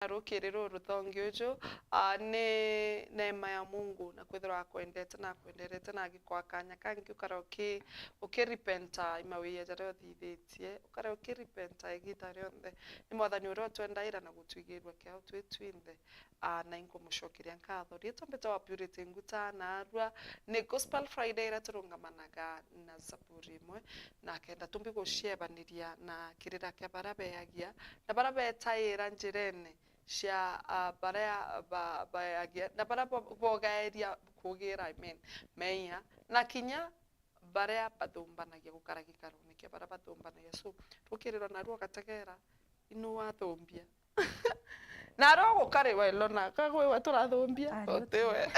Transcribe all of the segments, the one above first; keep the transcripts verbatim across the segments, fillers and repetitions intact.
Na rukiri ruru ruthongi uju, ah, ni neema ya Mungu, na kwithirwa akwendete na akwenderete na agikwa kanya kangi ukara uki-, ukirepenta i mawia jaria uthithitie, ukara ukirepenta igita rionthe. Ni Mwathani uria utwendaira na gutwigirua kiao twi twinthe, ah, na inkumucokeria nkatho. Riitwa mbitawa Purity Nguta, naarua ni Gospel Friday iria turungamanaga na Zaburi imwe, na kenda tumbi guciebaniria na kirira kia baria beagia, na baria betaira njirene cia, ah, baria ba-, baeagia, na baria bo-, bogaeria kugira, I mean, meia, na kinya baria bathumbanagia gukara gikarone kia baria bathumbanagia. So, rukiriro naru ugategera, inu wathumbia. Naru ugukari we Lona, kagwe we turathumbia, ari utiwe.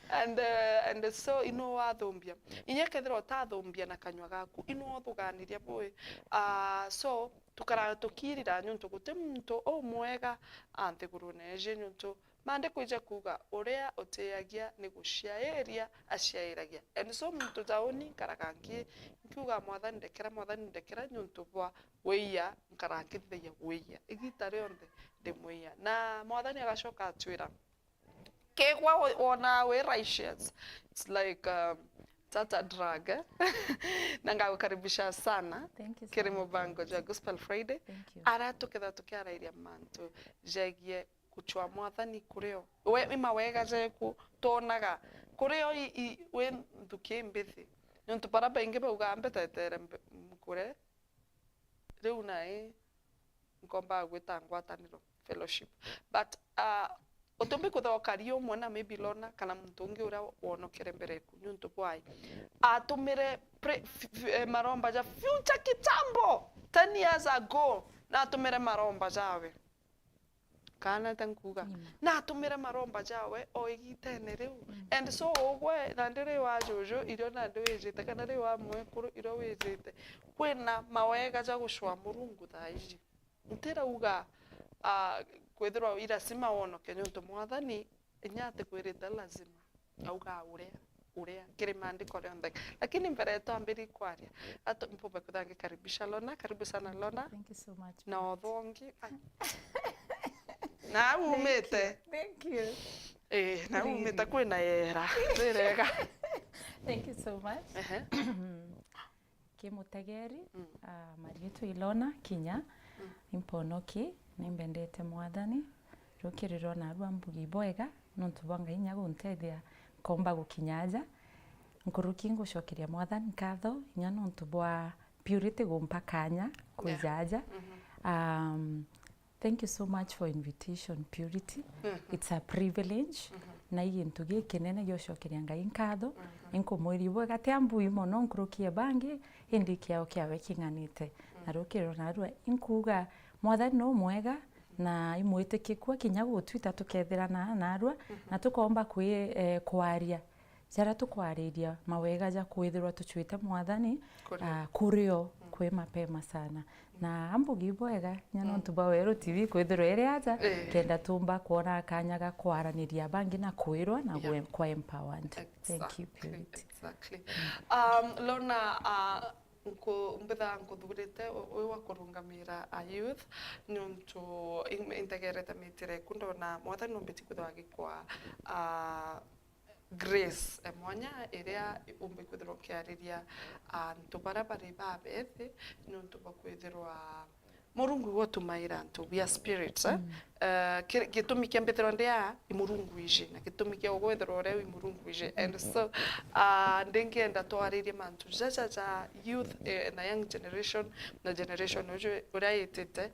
And, uh, and so, inu wathumbia. Inya kethira utathumbia na kanyua gaku, inu uthuganiria bui. Ah, so, tukara tukirira, niuntu guti muntu umwega a nthigurune iji, niuntu maandiko ija kuuga, "Uria utiagia ni guciairia aciairagia." And so muntu ja uni nkaraga nki-, nkiuga, "Mwathani ndekera, Mwathani ndekera," niuntu bwa wiia, nkaraga nkithithagia wiia. Igita rionthe ndi mwiia. Na Mwathani agacoka atwira, Kegwa wo-, wona wi righteous, it's like, um, tata drug, eh? Na ngagukaribisha sana. Thank you so kiri much, mubango jwa Gospel Friday. Thank you. Ara tukethira tukiarairia mantu jegie gucwa Mwathani kuri o. We, i mawega jeku twonaga kuri o i, i, wi nthuki mbithi. Niuntu bara baingi baugaa, "Mbetetere mbe-, mukure." Riu nai nkombaga gwita ngwataniro, fellowship. But, ah, utumbi kwithirwa ukari umwe na maybe Lona kana muntu ungi uria wonokere mbere eku, niuntu bwai? Atumire pre-, f-, f-, eh, maromba ja future kitambo, ten years ago, na atumire maromba jawe. Kana ta nkuuga, Nima. Natumire maromba jawe o igitene riu. Mm. And so ugwe, nandi ri wa juju, irio nandi wijite, kana ri wa mwekuru, irio wijite, kwina mawega ja gucwa Murungu thaa iji. Ntirauga, ah, kwithirwa i lazima wonoke, niuntu Mwathani inya atikwirite lazima. Augaa, "Uria, uria," kiri maandiko rionthe. Lakini mbere twambiri kwaria, atu-, mpumbe kwithira ngikaribisha Lona. Karibu sana, Lona. Thank you so much, na Purity. Uthongi, ai. Na umite. Thank you. Thank you. Eh, na umite kwina yera. Rirega. Thank you so much. Ehe. Ki mutegeri, mm, ah, mariitwa i Lona Kinya, mm, ni mponoki, ni mbendete Mwathani, rukiriro narua mbugi bwega, nontu bwa Ngai inya guntethia nkomba gukinya aja. Nkuruki ngucokeria Mwathani nkatho, inya nontu bwa Purity gumpa kanya kwija aja. Yeah. Mm-hmm. Um, Thank you so much for invitation, Purity. Mhm. It's a privilege. Mhm. Na i gintu gikinene gia gucokeria Ngai nkatho. Mhm. Inkumwiria bwega, ti ambui mono nkuruki e bangi, indi kiao kiawe king'anite. Mhm. Na rukiriro narua, inkuuga, Mwathani no mwega, na imwitikiku kinya gutwita tukethirana narua, mhm, na tukomba kwi-, eh, kwaria jaria tukwariria mawega ja kwithirwa tucwite Mwathani, kuri o, ah, kuri o, mm, kwi mapema sana. Na ambugi bwega, inya, mm, nontu bwa Weru T V kwithirwa iri aja, eh, kenda tumba kwona kanya ga kwaraniria bangi na kwirwa na, yeah, gwe-, kwa empowered. Thank you, exactly, Purity. Exactly. Um, Lona, ah, nku-, mbithaa nkuthurite u-, wi wa kurungamira a youth, niuntu in-, integerete mitire eku, ndona Mwathani numbiti kwithirwa agikwa, ah, grace e mwanya iria umbi kwithirwa ukiariria antu baria bari babethi, niuntu bwa kwithirwa Murungu iwe utumaira antu, we are spirits, eh? Mm. Eh, ki-, gitumi kia mbithirwa ndi aa, i Murungu iji, na gitumi kia ugwithirwa uria i Murungu iji. And so, ah, ndingienda twaririe mantu jaja ja youth, eh, na young generation, na generation uju uria itite,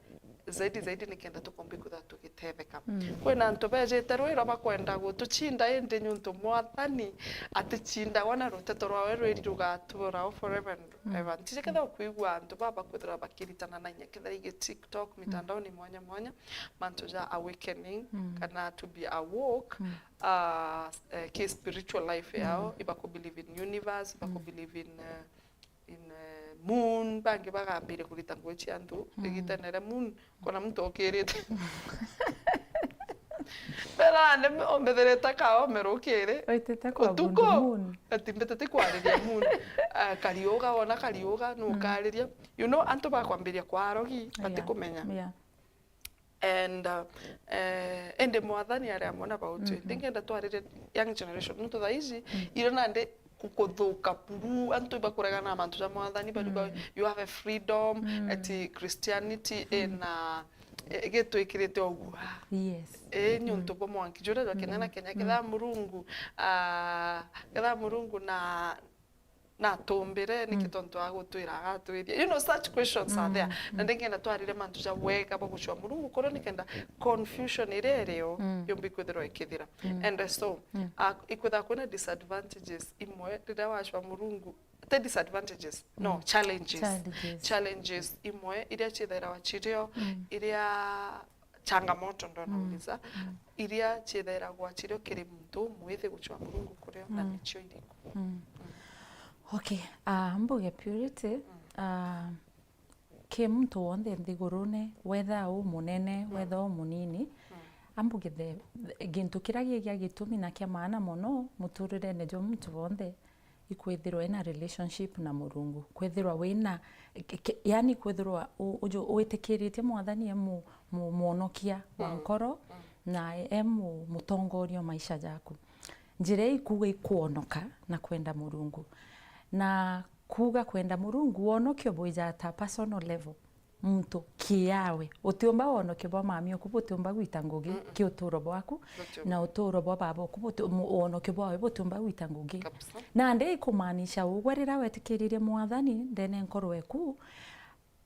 zaidi zaidi nikenda tukombi kwithirwa tugitetheka. Mm. Kwina antu bejite rwiro bakwenda gutucinda, indi niuntu Mwathani aticindagwa na ruteto rwawe rwiri rugatura o forever and, mm, ever. Ntiji kethira ukwigua antu baba kwithirwa bakiritana na inya kethira igi TikTok, mm, mitandaoni mwanya mwanya, mantu ja awakening, mm, kana to be awoke, mm, ah, eh, ki spiritual life yao, mm, ibaku believe in universe, ibaku, mm, believe in, eh, in, eh, moon, bangi bagambire kurita ngugi cia antu, mm, igitene ria moon, kona muntu okirite. Mbere nandi ombethirite kaome rukiri. Witite kwa utuku, bundu moon. Ati mbetete kwariria moon. Ah, Kariuga, wona Kariuga, mm, nukariria. You know, antu bakwambiria kwa arogi, yeah, batikumenya. Yeah. And uh, eh, indi Mwathani ari amwe na bau twi. Ndingenda twarire young generation, nontu thaa ici irio nandi ku- kuthuka buru, antu ibakuregana na mantu ja Mwathani, bariuga you have a freedom, ati Christianity ina i- gitwikirite uguo. Yes. Ii ni untu bwa mwanki juria jwa Kenya na Kenya, kethaa Murungu ah, kethaa Murungu na natumbire niki tontu agutwira agatwithia, you know, such questions are there. Na ndingenda twarire mantu ja wega bwa gucua Murungu kurio nikenda confusion iria irio yumbi kwithirwa ikithira. And so uh, ikwitha kwina disadvantages imwe riria wacua Murungu, te disadvantages, no, challenges. Challenges. Challenges imwe iria ciithairwa cirio iria changamoto ndo nauliza iria ciithairagwa cirio kiri muntu umwithi gucua Murungu kurio na nicio iriku? Okay, ah, mbuge Purity, ah, ki muntu wonthe nthigurune, whether u munene, whether u munini, ambuge the, the, gintu kiria gigia gitumi na kia maana mono muturirene jwa muntu wonthe ikwithirwa ina relationship na Murungu, kwithirwa wina, ke- ke- yani kwithirwa u- uju- witikiritie Mwathani e mu- mu- mwonokia wa nkoro na e mu- mutongoria o maisha jaku. Njira ii kuuga ikwonoka na kwenda Murungu. Na kuuga kwenda Murungu, wonokio bwija at a personal level. Muntu kiawe utiumba wonokio bwa mami oku butiumba gwita ngugi ki uturo bwaku, na uturo bwa baba oku buti- mu- wonokio bwawe butiumba gwita ngugi. Nandi ikumaanisha ugwe riria wetikiririe Mwathani ndene nkoro eku,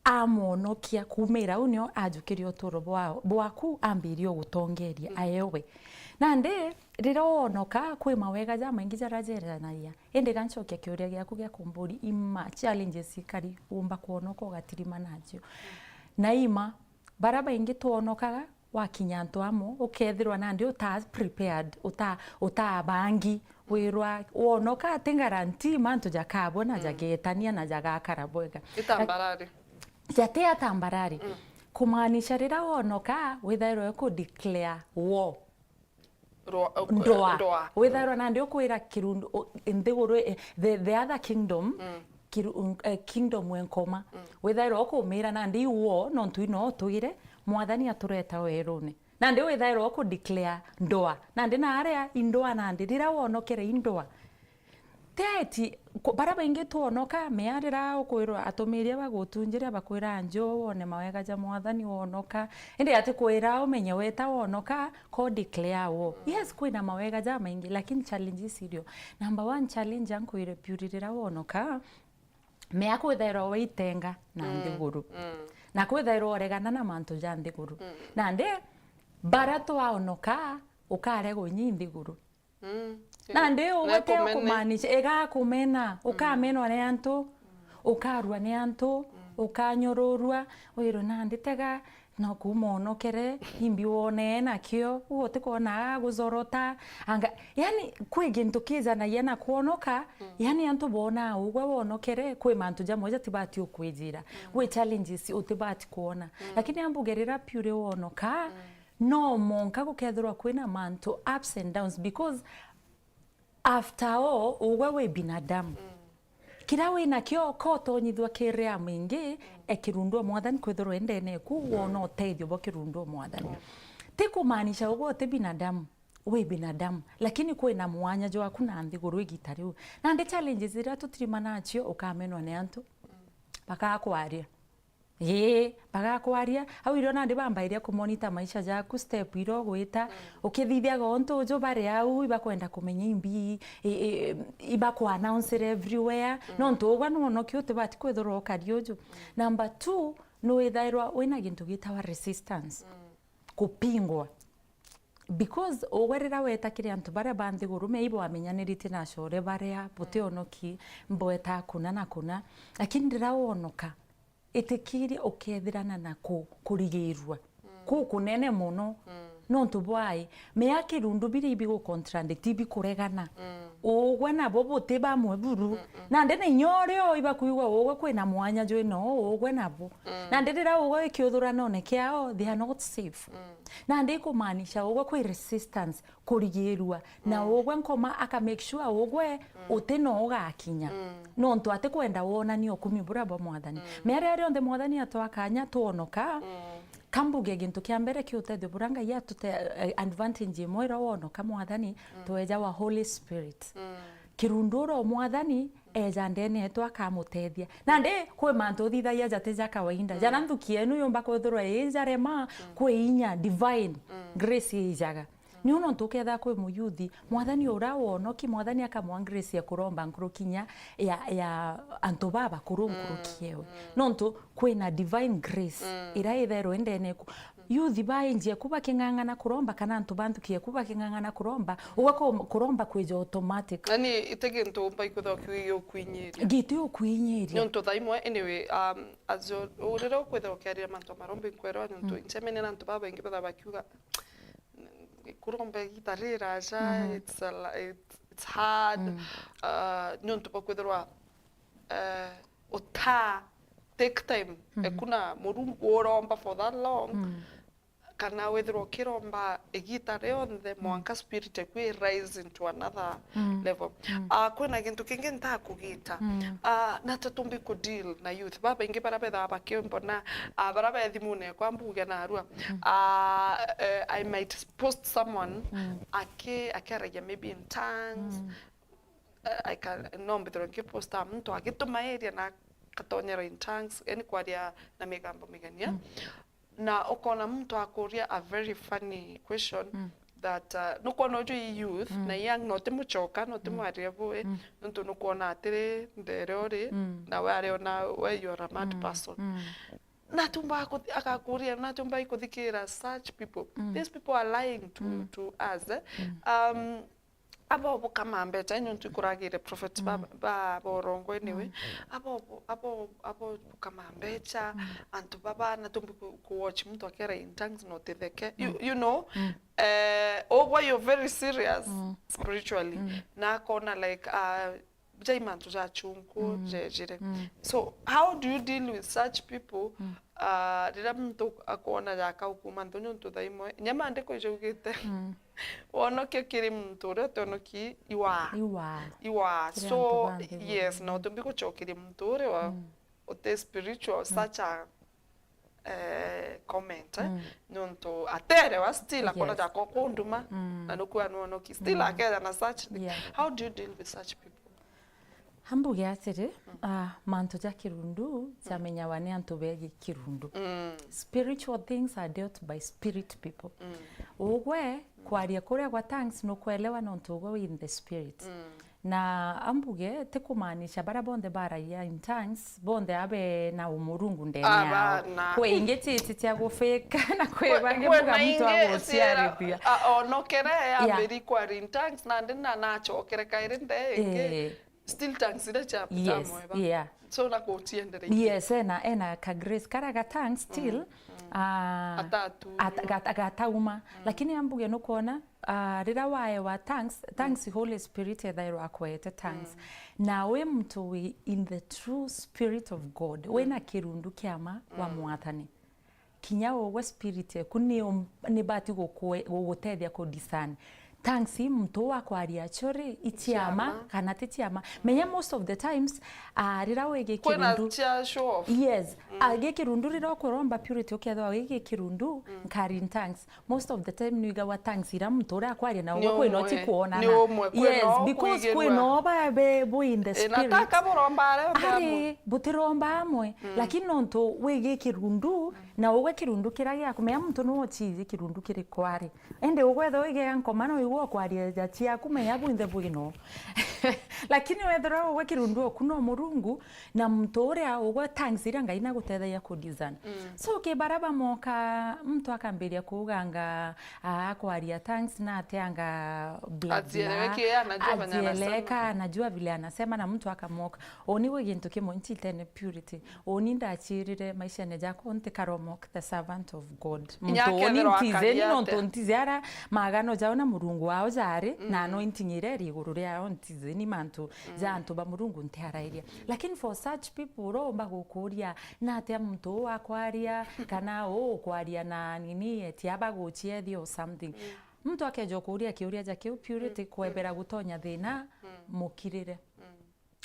amwonokia kuumira au nio ajukirie uturo bwao- bwaku, ambirie ugutongeria aewe. Nandi riria wonoka, kwi mawega jamaingi jaria ajeranagia. Indi gancokia kiuria giaku gia kumburi, ima challenges ikari umba kwonoka ugatirima nacio? Na ima, baria baingi twonokaga, wakinya antu amwe, ukethirwa nandi uta prepared, uta- utabangi, wirwa wonoka ati guarantee mantu jakabwa na jagetania na jagakara bwega. Itambarari. Jati atambarari. Kumaanisha riria wonoka, withairwe ku declare war. Ndoa. Withairwa nandi ukwira kirundu, u- nthiguru, eh, the, the other kingdom, kiru- eh, kingdom e nkoma. Withairwa ukumira nandi iwo, nontu ino utwire, Mwathani atureta werune. Nandi withairwa uku declare ndoa. Nandi na aria i ndoa nandi, riria wonokere i ndoa. Teti, ku- baria baingi twonoka, mea riria ukwirwa atumiria bagutunjiria bakwira njo wone mawega ja Mwathani wonoka. Indi ati kwira umenye weta wonoka, ko declare wo. Yes, kwina mawega jamaingi, lakini challenges irio. Number one challenge ankwire Purity riria wonoka, mea kwithairwa waitenga na nthiguru. Na kwithairwa uregana na mantu ja nthiguru. Nandi, baria twaonoka, ukaregwa inya i nthiguru. Nandi ugwe ti ukumaanisha, igakumena, ukamenwa ni antu, ukarua ni antu, ukanyururua, wirwe nandi tega, no kuuma onokere, imbi wonee nakio, uu utikwona aguzorota, anga, yani, kwi gintu kijanagia na kwonoka, yani, antu bonaa ugwe wonokere, kwi mantu jamwe jatibati ukwijira, gwi challenges utibati kwona. Lakini ambuge riria Purity wonoka, no monka gukethirwa kwina mantu ups and downs, because after all, ugwe wi binadamu. Kiria winakio, ko utonyithua kiria mwingi, e kirundu o Mwathani kwithirwa indene eku, wona utethio bwa kirundu o Mwathani. Ti kumaanisha ugwe uti binadamu, wi binadamu, lakini kwina mwanya jwaku na nthiguru igita riu. Nandi challenges iria tutirima nacio, ukamenwa ni antu, bakakwaria. Ii, bagakwaria, au irio nandi bambairia kumonita maisha jaku, step iria ugwita, ukithithiaga untu uju bari au, ibakwenda kumenya imbi, i- i- ibakwa announce everywhere. Nontu ugwe nwonoki utibati kwithirwa ukari uju. Number two, nwithairwa wina gintu gitawa resistance. Kupingwa. Because ugwe riria weta kiri antu baria ba nthiguru, maybe wamenyanirite na acore baria butionoki, mbweta kuna na kuna, lakini riria wonoka, itikiria ukethirana na ku- kurigirua ku kunene mono. Nontu bwai, mea kirundu biria ibigucontradict, ibikuregana. Ugwe nabo buti bamwe buru. Nandi na inya urio ibakwigua ugwe kwina mwanya jwina o ugwe nabo. Nandi riria ugwe ikiuthuranone kiao, they are not safe. Nandi ikumaanisha ugwe kwi resistance, kurigirua. Na ugwe nkoma aka make sure ugwe uti no ugakinya. Nontu atikwenda wonanie ukumi buria bwa Mwathani. Mea riria rionthe Mwathani atwa kanya twonoka, Kambuge gintu kia mbere kia utethio buria Ngai atute, eh, advantage imwe iria wonoka Mwathani, tweja wa Holy Spirit. Kirundu uria o Mwathani eja ndene yetu akamutethia. Nandi kwi mantu uthithagia jati ja kawaida. Jara nthuki yenu yumba kwithirwa ii jarema, kwi inya divine grace ijaga. Niu nontu ukethira kwi muyuthi, Mwathani uria wonoki, Mwathani akamwa grace ya kuromba nkuruki inya ya, ya antu babakuru nkuruki ewe. Nontu kwina divine grace iria itherwe indene eku. Yuthi bainjie ku baking'ang'ana kuromba, kana antu ba nthuki eku baking'ang'ana kuromba, ugakoma kuromba kwija automatic. Yani, iti gintu umba ikwithirwa kiu giukwinyiria. Giti ukwinyiria. Niuntu thaa imwe, anyway, um, as you, riria ukwithirwa ukiarira mantu maromba inkwerwa, niuntu ncemene na antu babaingi bethirwa bakiuga, kuromba igita riraja, it's a li-, it's, it's hard, uh, niuntu bwa kwithirwa, uh, uta take time, eku na Murungu uromba for that long, kana withirwa ukiromba igita rionthe, mwanka spirit eku i rise into another level. Ah, kwina gintu kingi ntakugita. Ah, nata tumbi ku deal na youth babaingi baria bethaa bakimbona, ah, baria be thimune ekwa mbuge narua. Ah, eh, I might post someone aki-, akiaragia maybe in tongues. Eh, I can, no mbithirwe ngiposta muntu agituma area na akatonyerwa in tongues, yani kwaria na migambo migania. Na ukona muntu akuria a very funny question that, uh, nukwona uju i youth na i young, no timucoka, no timwaria bui, nontu nukwona atiri ndere uri, na we ariona we you are a mad person. Natumba aku-, agakuria, natumba ikuthikira such people. These people are lying to, to us, eh? Um, abo bukama mbecha, nontu ikuragire prophet ba, ba borongo anyway. Abo bu-, abo, abo bukama mbecha, antu baba natumbi ku, ku watch muntu akera in tongues no titheke. You, you know, eh, ogwa you're very serious spiritually. Na akona like, uh, jai mantu ja chunku jejire. So, how do you deal with such people? Uh, riria muntu akwona jaka ukuma nthoni untu thaa imwe, inya maandiko ijaugite, wonokio kiri muntu uria utionoki iwaa. Iwaa. Iwaa. Kiri antu ba nthiguru. So, yes, na utumbi gucokeria muntu uria wa uti spiritual, such a, eh, comment, eh? Nontu aterewa still akona jaka ukunduma, na nukwia nwonoki. Still akeja na such thing. Yeah. How do you deal with such people? Ambuge atiri, ah, mantu ja kirundu jamenyawa ni antu begi kirundu. Spiritual things are dealt by spirit people. Ugwe kwaria kuria gwa tongues nukwelewa nontu ugwe wi in the spirit. Na ambuge ti kumaanisha baria bonthe baragia in tongues bonthe abe na umurungu ndene yao. Kwi ingi chiti cia gufika na kwi bangi mbuga muntu aguciarithia. Onokere yambiri kwaria in tongues nandi na nachokere kairi nde ingi. Still tongues iria cia, cia mweba. Yeah. So na kutiendereire. Yes, ena, ena ka grace kara ga tongues still, ah, atatu. At-, gat-, gatauma. Lakini ambuge nukwona, ah, riria waewa tongues, tongues Holy Spirit ethairwa akwete tongues. Na wi muntu wi in the true spirit of God, wina kirundu kia ma wa Mwathani. Kinya ugwe spirit eku ni um-, ni bati gukue-, gugutethia ku discern. Tongues i muntu wa kwaria achuri, i ciama kana ti ciama. Menya most of the times, ah, riria wigi kirundu. Kwina cia show off. Yes. Ah, gi kirundu riria ukuromba purity ukethwa wigi kirundu, nkari in tongues. Most of the time ni wigagwa tongues iria muntu uria akwaria na ugwe kwina uti kwonana. Yes, because kwina oba be bu in the spirit. Na taka buromba aria amwe. Ari, butiromba amwe. Lakini nontu wigi kirundu, na ugwe kirundu kiria giaku, menya muntu niwe uchiiji kirundu kiri kwari. Indi ugwe ethirwa wigea nkoma no igwe ukwaria ja ciaku, menya bwinthe bwino. Lakini wethirwa ugwe kirundu oku no Murungu, na muntu uria ugwe tongues iria Ngai nagutethagia ku discern. So, ki baria bamoka, muntu akambiria kuuganga, ah, akwaria tongues na ateanga bla, bla. Ajieleweke, yeye anajua venye anasema. Ajieleka, anajua vile anasema, na muntu akamoka. Uni gwi gintu kimwe ntitene purity. Uni ndachirire maishene jakwa ntikaromok the servant of God. Muntu uni ntizeni nontu ntizi ara magano jao na Murungu wao jari, na anointing iria iri iguru riao ntizeni mantu ja antu ba Murungu ntiarairia. Lakini for such people, uromba gukuria, natia muntu uu akwaria, kana uu ukwaria na nini, eti aba guchiethia or something. Muntu akeja ukuria kiuria ja kiu purity, kwebera gutonya thina mukirire.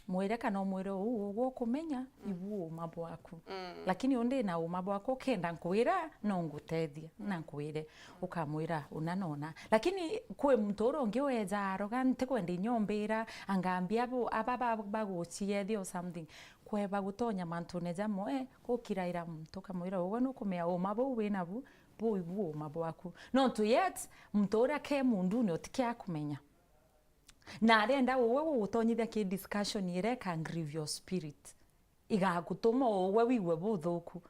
Mwire kana umwire uu ugwe ukumenya, ibu uuma bwaku. Lakini undi na uuma bwaku ukenda nkwira, no ngutethie, na nkwire, ukamwira una na una. Lakini kwi muntu uria ungi weja aroga, ntikwenda inya umbira, anga ambia abo, aba ba-, baguciethia or something. Kweba gutonya mantune jamwe, gukiraira muntu, ukamwira, ugwe nukumenya uuma buu winabu, buu ibu uuma bwaku. Nontu yet, muntu uria ke mundune utike akumenya. Na arenda ugwe gugutonyithia ki discussion iria ika grieve your spirit. Igagutuma ugwe wigue buthuku.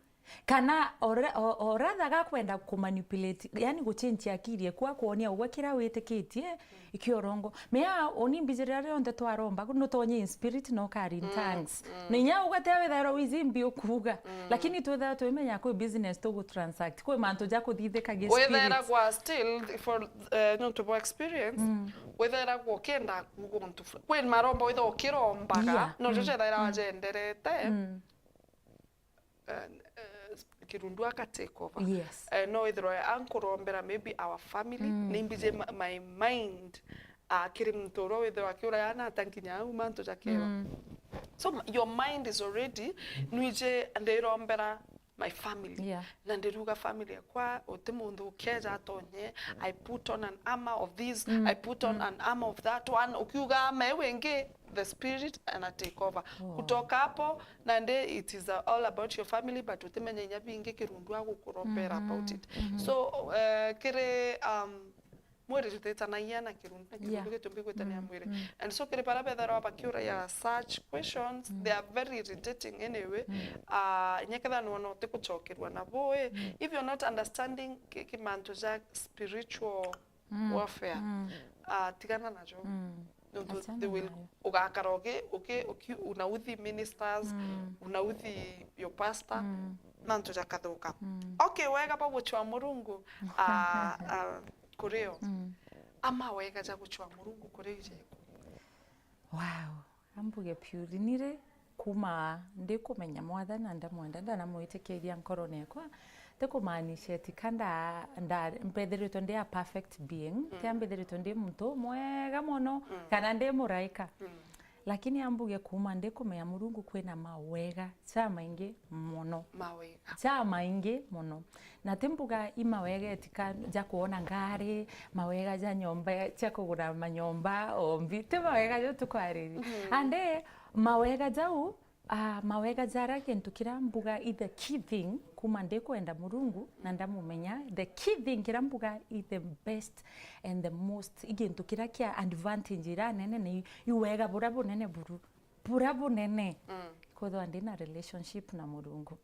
Kana or-, or-, or rather gakwenda kumanipulate, yani guchange akili eku akwonia ugwe kiria witikitie ikiorongo. Mea uni mbijirira rionthe twaromba, nutonye in spirit no kari in tongues. Na inya ugwe te withairwa wiji mbi ukuuga. Lakini twithairwa twimenya kwi business tugu transact, kwi mantu ja kuthithika gi spirit. Withairagwa still for, eh, nontu bwa experience, withairagwa ukienda kuuga untu fula-, kwi maromba withairwa ukirombaga, yeah, no jo jethairwa jenderete. Eh, eh, kirundu aka take over. Yes. Eh, no withirwe ankurombera maybe our family, nimbije ma-, my mind, ah, kiri muntu uria withirwa akiura yana ata nkinya au mantu jakeba. So m-, your mind is already, nwije ndirombera my family. Yeah. Na ndiruga family yakwa, uti muntu ukeja atonye, I put on an armor of this, I put on an armor of that one. Ukiuga armor iu ingi, the spirit ana take over. Kutoka hapo, nandi it is, uh, all about your family, but utimenya inya bingi kirundu agukurombera about it. So, uh, kiri, um, mwiri jutitanagia na kirundu, na kirundu, yeah, gitumbi gwitania mwiri. And so kiri bara betharwa bakiuragia such questions, they are very irritating anyway. Uh, inya ketha nwona utigucokerwa nabo, eh, if you're not understanding ki-, kimantu ja spiritual warfare, uh, tigana najo. Nontu achana they will nayo. Ugakara uki-, uki-, uki-, unauthi ministers, unauthi your pastor, mantu jakathuka. Okay, wega bwa gucwa Murungu, ah, ah, kuri o. Ama wega ja gucwa Murungu kuri ijeku. Wow, ambuge purely nire kuma ndikumenya Mwathani na ndamwenda, ndanamwitikiria nkorone yakwa, tikumaanisha ati ka nda-, nda-, mbethiritwe ndi a perfect being, ti ambithiritwe ndi muntu mwega mono, kana ndi muraika. Lakini ambuge kuma ndikumenya Murungu kwina mawega jamaingi mono. Mawega. Jamaingi mono. Na ti mbuga i mawega etika ja kwona ngari, mawega ja nyomba, cia kugura manyomba, ombi, ti mawega jau tukwariria. Ande mawega jau, ah, mawega jaria gintu kiria mbuga i the key thing, kuma ndikwenda Murungu na ndamumenya, the key thing kiria mbuga i the best and the most, i gintu kiria kia advantage iria nene ni i wega buria bunene buru, buria bunene, kwithirwa ndina relationship na Murungu.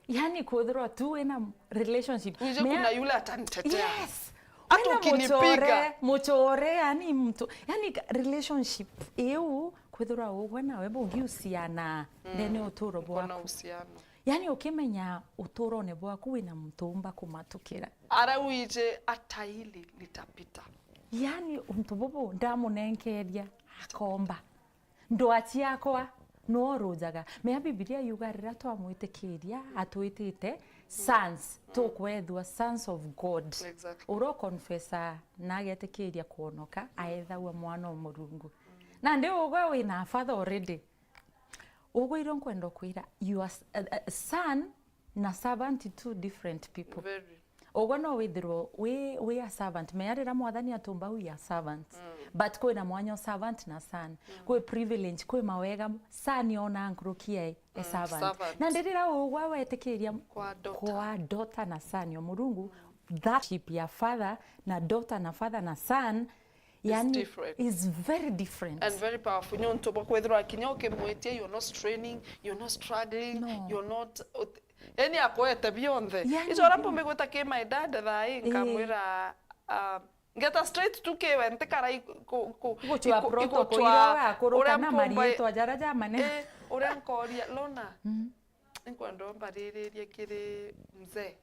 Yani kwithirwa tu wina relationship. Nije kuna yule atanitetea. Yes. Hata wina ukinipiga. Mucore, mucore, yani mtu, yani ka-, relationship iu kwithirwa ugwe nawe bugiusiana ndene uturo bwaku. Kuna uhusiano. Yani ukimenya uturone bwaku wina muntu umba kumatukira. Ara wije hata hili litapita. Yani untu bubu ndamunenkeria akomba. Ndwa ciakwa, nwe urujaga. Mea Bibilia yuga riria twamwitikiria, atwitite sons, tukwethua sons of God. Exactly. Uria uconfessa na agetikiria kwonoka, aethagua mwana o Murungu. Nandi ugwe wina father already. Ugwe irio nkwenda kwira, you are s-, a, a son na servant, two different people. Very. Ugwe no withirwe wi, wi a servant. Mea riria Mwathani atumba, we are servants. But kwina mwanya o servant na son. Kwi privilege, kwi mawega, son ona nkuruki ya a servant. Servant. Na ndi riria ugwe wetikiria kwa daughter, kwa daughter na son o Murungu, that ship ya father na daughter na father na son, yani, different. Is very different. And very powerful. Nontu bwa kwithirwa kinya ukimwitia, you're not straining, you're not struggling, no, you're not, ut-, yani akwete bionthe. Yani icio ora mpumbi gwita ki my dad thaa ii, nkamwira, ah, ngeta straight tu kiwe, ntikara i-, ku-, ku-, gucwa iku-, protocol igucwa iria ugakuruka uria na mpumba i-, marietwa jaria ja manene. Eh, uria nkoria, Lona, nkwenda umbariririe kiri mzee.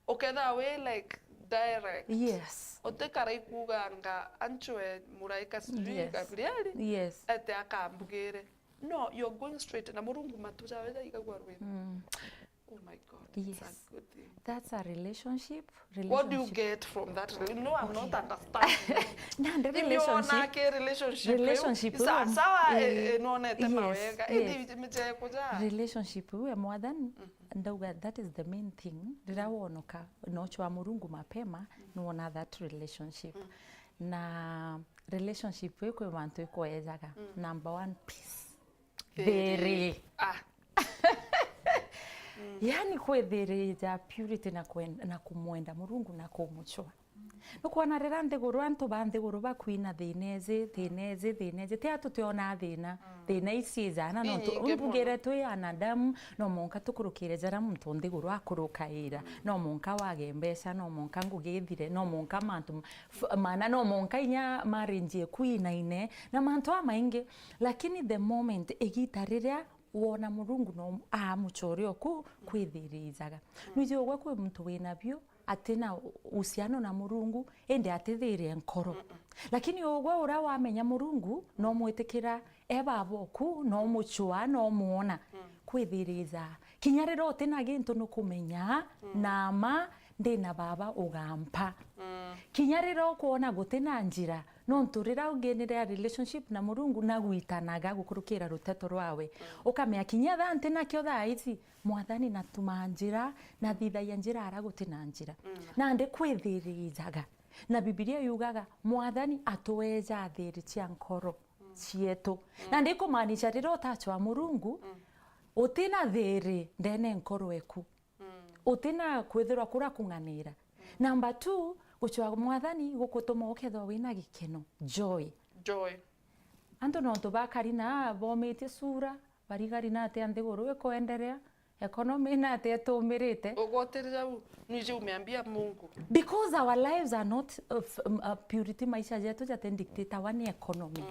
Ukethira wi, like, direct. Yes. Utikara ikuganga anchwe muraika sijui, yes, Gabrieli, yes, ete akambugire. No, you're going straight. Na Murungu matu jawe jaigagua rwimbo. Oh my God, it's a, yes, good thing. That's a relationship. What do you Relationship. Get from that? Rela- No, I'm not understanding. Nandi Inyuona relationship. ki relationship iu? Relationship Sa- iu, sawa, eh, eh, nonete yes, mawega. yes. Indi micheko ja. Relationship iu ya mwathani, ndauga that is the main thing. Rira wonoka nochwa Murungu mapema, nwona that relationship. Na relationship iu kwi mantu ikwejaga. Number one, peace. Thiri. Ah. Yani kwithirija purity na kwenda, na kumwenda Murungu na kumuchwa. Nukwona rira nthiguru, antu ba nthiguru bakwina thina iji, thina iji, thina iji, ti a tutionaa thina, thina iciijana, nontu Inyingi mbugire mono. Twi anadamu, no mwanka tukurukire jaria muntu nthiguru akurukaira, no mwanka wage mbeca, no mwanka ngugi ithire, no mwanka mantu f- mana, no mwanka inya marriage eku inaine, na mantu amaingi. Lakini the moment, igita riria wona Murungu no amuchore oku, kwithirijaga. Nwiji ugwe kwi muntu wina bio, atina uhusiano na Murungu, indi atithirie nkoro. Lakini ugwe uria wamenya Murungu, no mwitikira e baba oku, no muchwa, no mwona. Kwithirijaga. Kinya riria utina gintu nukumenya, na ma ndina baba ugampa. Kinya riria ukwona gutina njira, nontu riria unginire a relationship na Murungu, na gwitanaga gukurukira ruteto rwawe. Ukamenya kinya thaa ntinakio thaa ici, Mwathani natuma njira, na thithagia njira ara gutina njira. Nandi kwithirijaga. Na Bibilia yugaga, Mwathani atweja thiri cia nkoro cietu. Na ndikumaanisha riria utachwa Murungu, utina thiri ndene nkoro eku. Utina kwithirwa kuria kung'anira. Number two, guchwa Mwathani gukutuma ukethirwa wina gikeno, joy. Joy. Antu nontu bakari na bomitie sura, barigari na atia nthiguru ikwenderea, economy na atia itumirite. Ugwatiriria u, nwiji umeambia Mungu. Because our lives are not, uh, f- um, uh, purity, maisha jetu jatindictatawa ni economy.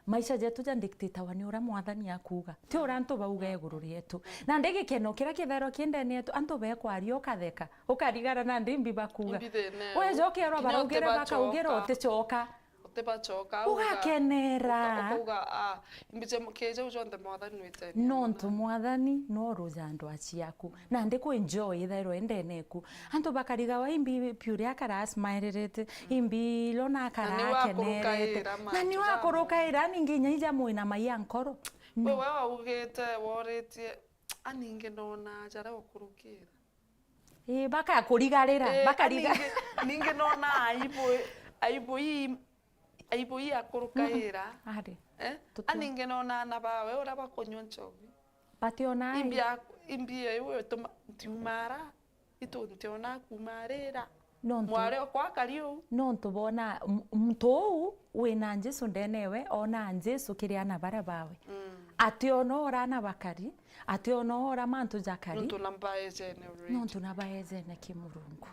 Maisha jetu jandictatawa ni uria Mwathani akuuga, ti uria antu bauga iguru rietu. Nandi gikeno kiria kithairwa ki ndene yetu, antu bekwaria ukatheka, ukarigara nandi imbi bakuuga. Imbi thina iu. Weja ukerwa baraugire, bakaugire utichoka. Utibachoka, uga- Ugakenera. Uka- ukauga, "Ah, imbi cia kii jau jonthe Mwathani nwite." Nontu Mwathani no ruja ndwa ciaku. Nandi kwi joy ithairwa indene eku. Antu bakarigawa imbi pure akara asmairerete, imbi lona akara akenerete. Na ni wakurukaira, na ni wakurukaira, ningi inya ija mwina mai a nkoro. We, we waugite, woritie, aningi nona jaria ukurukira. Ii, bakakurigarira, bakariga. Ningi, ningi nona aibu, aibu ii, aibu ii akurukaira. Ari. Eh? Aningi nona ana bawe uria bakunywa nchobi. Bationa ai. Imbi a- imbi iu ituma ntiumara, itu ntiona kumarira. Nontu- Mwari okwa akari uu. Nontu bona m- muntu uu wina Jesu ndene we, ona Jesu kiri ana baria bawe. Ationa ora ana bakari, ationa ora mantu jakari. Nontu na baejene already. Nontu na baejene ki Murungu.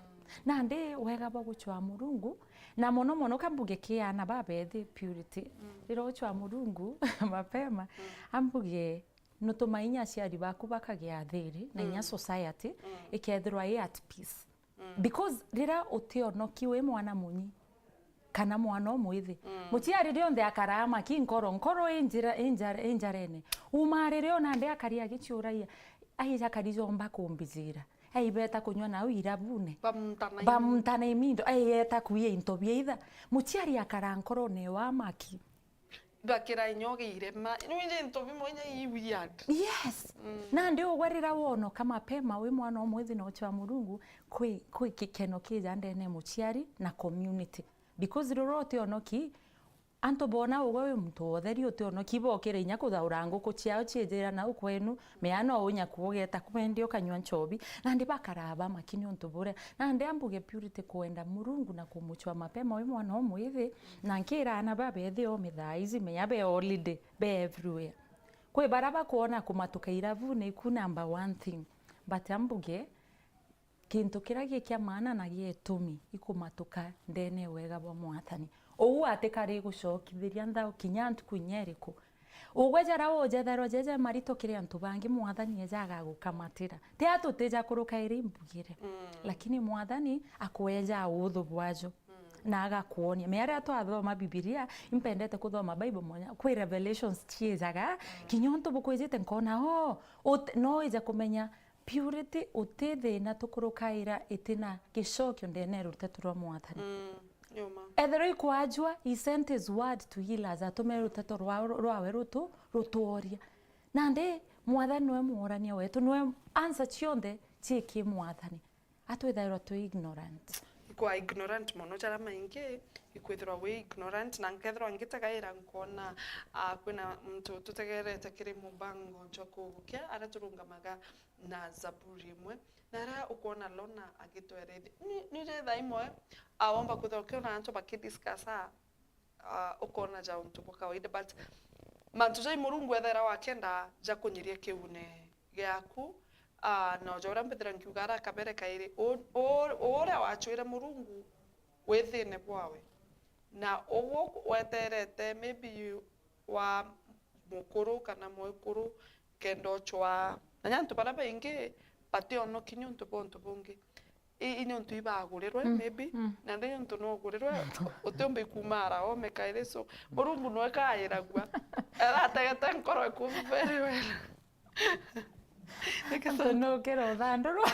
Nandi wega bwa guchwa Murungu, na mono mono kambuge ki ana babethi purity. Riria uchwa Murungu mapema, ambuge nutuma inya aciari baku bakagia thiri, na inya society ikethirwa i at peace. Because riria utionoki wi mwana munyi, kana mwana umwithi, muciari rionthe akaraa maki nkoro, nkoro injira, injara, injarene. Uma riria ona ndi akari agichiuragia, aija akari jomba kumbijira. Aibeta kunywa nau irabune. Bamuntana imindo, aiyeta kuia into bia itha. Muciari akaraa nkorone wa maki. Bakira inya ugiire ma. Nwiji into bimwe inya i weird. Yes. Nandi ugwe riria wonoka mapema wi mwana umwithi na uchwa Murungu, kwi, kwi gikeno kija ndene muciari na community. Because riria utionoki, antu bona ugwe wi muntu wa utheri utionoki, bokire inya kuthaura nguku ciao ciijira nau kwenu, mea no unyaku ugeta kwendi ukanywa nchobi, nandi bakaraa ba maki niuntu buria. Nandi ambuge purity kwenda Murungu na kumuchwa mapema wi mwana umwithi, na nkira ana babethi o mithaa ici, menya be holiday, be everywhere. Kwi baria bakwona kumatuka irabune iku number one thing. But ambuge, kintu kiria gi kia maana na gia itumi ikumatuka ndene wega bwa Mwathani. Uu atikari gucokithiria nthao kinya ntuku inya iriku. Ugwe jaria ujethairwa jeje marito kiri antu bangi, Mwathani eja agagukamatira. Ti a tutija kurukaira imbugire. Lakini Mwathani akweja uthu bwajo. Na agakwonia. Mea riria twathoma Bibilia, impendete kuthoma Bible mwanya, kwi revelations ciijaga, kinya untu bukwijite nkona, oh, ut- no wije kumenya Purity, uti thina tukurukaira itina gicokio ndene ya ruteto rwa Mwathani. Mm, ni uma. Ethirwa ikwajua, he sent his word to heal us, atumire ruteto rwa, rwawe rutu, rutuoria. Nandi, Mwathani niwe mworania wetu, niwe answer cionthe ciiki Mwathani. Atwithairwa twi ignorant. Ikwa ignorant mono, jaria maingi ikwithirwa wi ignorant, na nkethirwa ngitegaira nkona, ah, kwina muntu tutegerete kiri mubango jwa kugukia, aria turungamaga na Zaburi imwe, na aria ukwona Lona agitwerethia. Ni, ni ri thaa imwe, ah, womba kwithirwa ukiona antu bakidiscussa, ah, ukona ja untu bwa kawaida, but mantu jai Murungu ethaira wakenda ja kunyiria kiune giaku, ah, na ja uria mbithira nkiuga ara kabere kairi, u-, u-, uria wachwire Murungu wi thiine bwawe, na ugu weterete maybe wa mukuru kana mwikuru kenda uchwa. Na ni antu baria baingi bationoki niuntu bwa untu bungi. I, i niuntu ibagurirwe, mm, maybe, mm, na ndi niuntu nugurirwe, utiumba ikuumara ome kairi. So, Murungu niwe kairagua. Arategete nkoro eku very well. Nikenda nukira uthandurwa.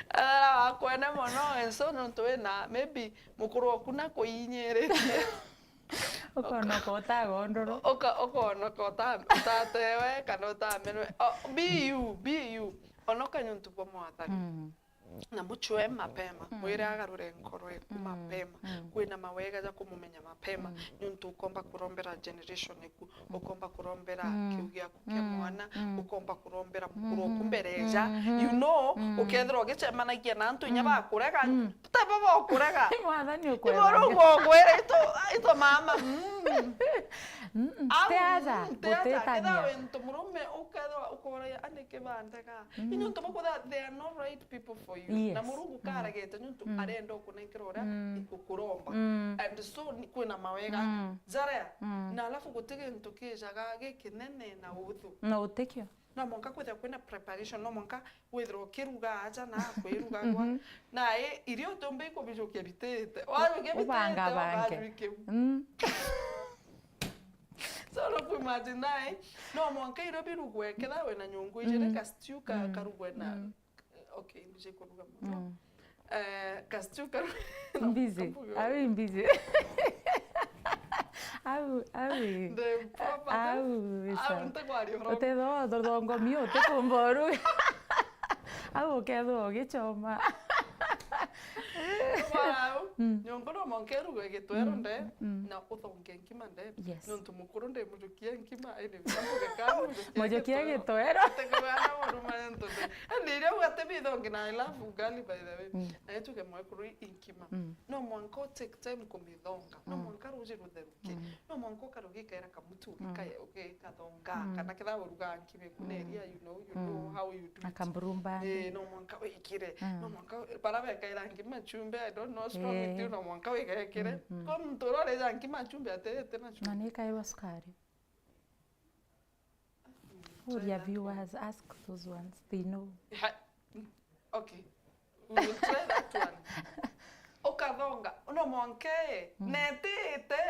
Ara wakwene mono, and so niuntu wina, maybe, mukuru oku nakuinyiritie. Ukonoka utagondorwa. Uka-, ukonoka uta-, utatewe kana utamenwe. Oh, be you, be you. Onoka niuntu bwa Mwathani. Mm. Na muchwe mapema. Mm. Mwire agarure nkoro eku, mm, mapema. Mm. Kwina mawega ja kumumenya mapema. Mm. Niuntu ukomba kurombera generation eku. Mm. Ukomba kurombera, mm, kiu giaku kia, mm, mwana. Mm. Ukomba kurombera mukuru, mm-hmm, oku mbere eja. Mm-hmm. You know, mm, ukethirwa ugicemanagia na antu inya, mm, bakurega. Mm. Tebo bokurega. Mwathani ukwega. Murungu ukwira itu, itu mama. Mm. Mm-mm. Au, ti aja, mm, ti aja, gutitagia. Kethira wi ntu murume ukethirwa ukoragia, "Ani kibandega." Mm. Ni niuntu bwa kwithira they are not right people for you. Yes. Na Murungu, mm, karegete niuntu, mm, arenda ukunenkera uria, mm, ikukuromba. Mm. And so ni, kwina mawega, mm, jaria. Mm. Na alafu guti gintu kijaga gikinene na uthu. Na utikio. No mwanka kwithirwa kwina preparation, no mwanka withirwa ukiruga aja na kwirugagwa. Mhm. Na i, irio utiumba ikubijukia bitite. Wajukia bitite, ubangabange, ukajua kiu. Mm. So, no ku imagine nae, no mwanka irio birugwe, kethira wina nyungu ijiri, mm, ka stew ka, mm, karugwe na, mm, okay, mbiji kuruga mono. Mm. Eh, ka stew karu-, no, mbizi. Kambuge. Au mbizi. Au, au. The proper, au, au, bisa. Ntakwaria uhoro. Utethwa thongomi utikumba uruga. Au ukethwa ugicoma. Au, mm, nyongo no mwanka irugwe gitwero, mm, nde, mm, na uthonge nkima nde. Yes. Niuntu mukuru ndi mujukia nkima, indi mbuge ka mujukia, mujukia gitwero. Gitwero. Ategwa na muruma ntu nde. Indi iria ugate bithonge, na I love ugali, by the way. Mm. Na ituge mwekuru i nkima. Mm. No mwanka u take time kumithonga. No, mm, mwanka ruji rutheruke. Mm. No mwanka ukaruga ikaira kamutu, mm, uka-, uka-, ukathonga. Mm. Kana kethira uruga nkima iku, mm, neria, you know, you, mm, know how you do it. Akamburumba. Eh, no mwanka wikire. Mm. No mwanka, bara bekaira nkima chumbi, I don't know what's wrong with you, eh, no mwanka wigekire. Mm, mm. Ko muntu uria ureja nkima chumbi atirite na chumbi. Na ni ikairwa sukari. Uria viewers, ask those ones, they know. Ha-, okay. We will try that one. Ukathonga, no mwanka, mm, netite,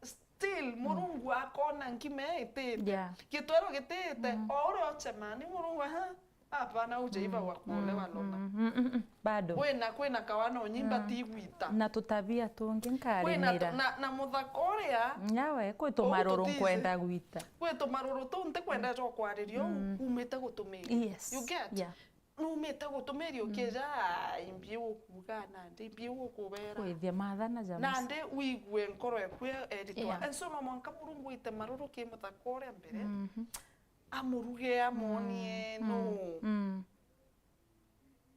still, mm, Murungu akona nkima itite. Yeah. Gitwero gitite, mm, o uria uchemani, Murungu, aha, hapana, ujaiva, mm, wa kuolewa, mm, Lona. Mm, mm, mm, mm. Bado. Kwina, kwina kawana unyimba, mm, ti gwita. Na tutabia tungi nkarimira. Kwina tu-, na, na muthaka uria. Nyawe, kwi tumaruru nkwenda gwita. Kwi tumaruru tu ntikwenda, mm, twa kwariria uu, mm, umite gutumiria. Yes. You get? Yeah. Numite gutumiria, mm, ukija, "Ai, mbi gukuga nandi, mbi gukubera." Kwithia mathana ja muci. Nandi wigue nkoro eku eritwa. Yeah. And so no mwanka Murungu aite maruru ki muthaka uria mbere. Mhm. Amuruge, amwonie, mm, no. Mm.